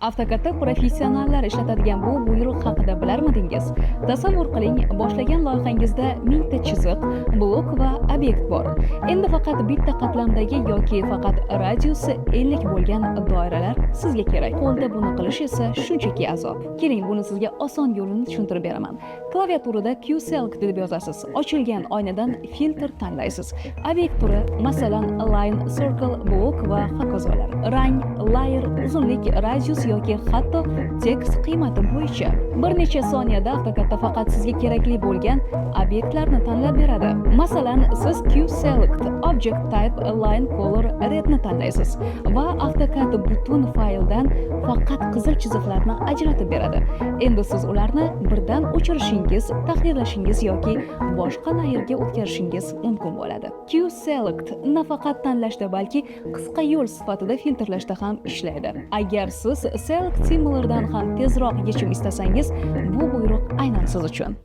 AutoCADda professionallar ishlatadigan bu buyruq haqida bilarmidingiz? Tasavvur qiling, boshlagan loyihangizda mingta chiziq, blok va obyekt bor. Endi faqat bitta qatlamdagi yoki faqat radiusi 50 bo'lgan doiralar sizga kerak. Qo'lda buni qilish esa shunchaki azob. Keling, buni sizga oson yo'lini tushuntirib beraman. Klaviaturada QSelect deb yozasiz. Ochilgan oynadan filtr tanlaysiz. Obyekt turi, masalan, line, circle, blok va hokazolar. Rang, layer, uzunlik, radius yoki hatto tekst qiymati bo'yicha. Bir necha soniyada AutoCADda faqat sizga kerakli bo'lgan obyektlarni tanlab beradi. Masalan, siz QSelect Object Type Line Color Redni tanlaysiz va AutoCAD butun fayldan faqat qizil chiziqlarni ajratib beradi. Endi siz ularni birdan o'chirishingiz, tahrirlashingiz yoki boshqa layerga o'tkazishingiz mumkin bo'ladi. QSelect nafaqat tanlashda, balki qisqa yo'l sifatida filtrlashda ham ishlaydi. Agar siz Select Similardan ham tezroq yechim istasangiz, bu buyruq aynan siz uchun.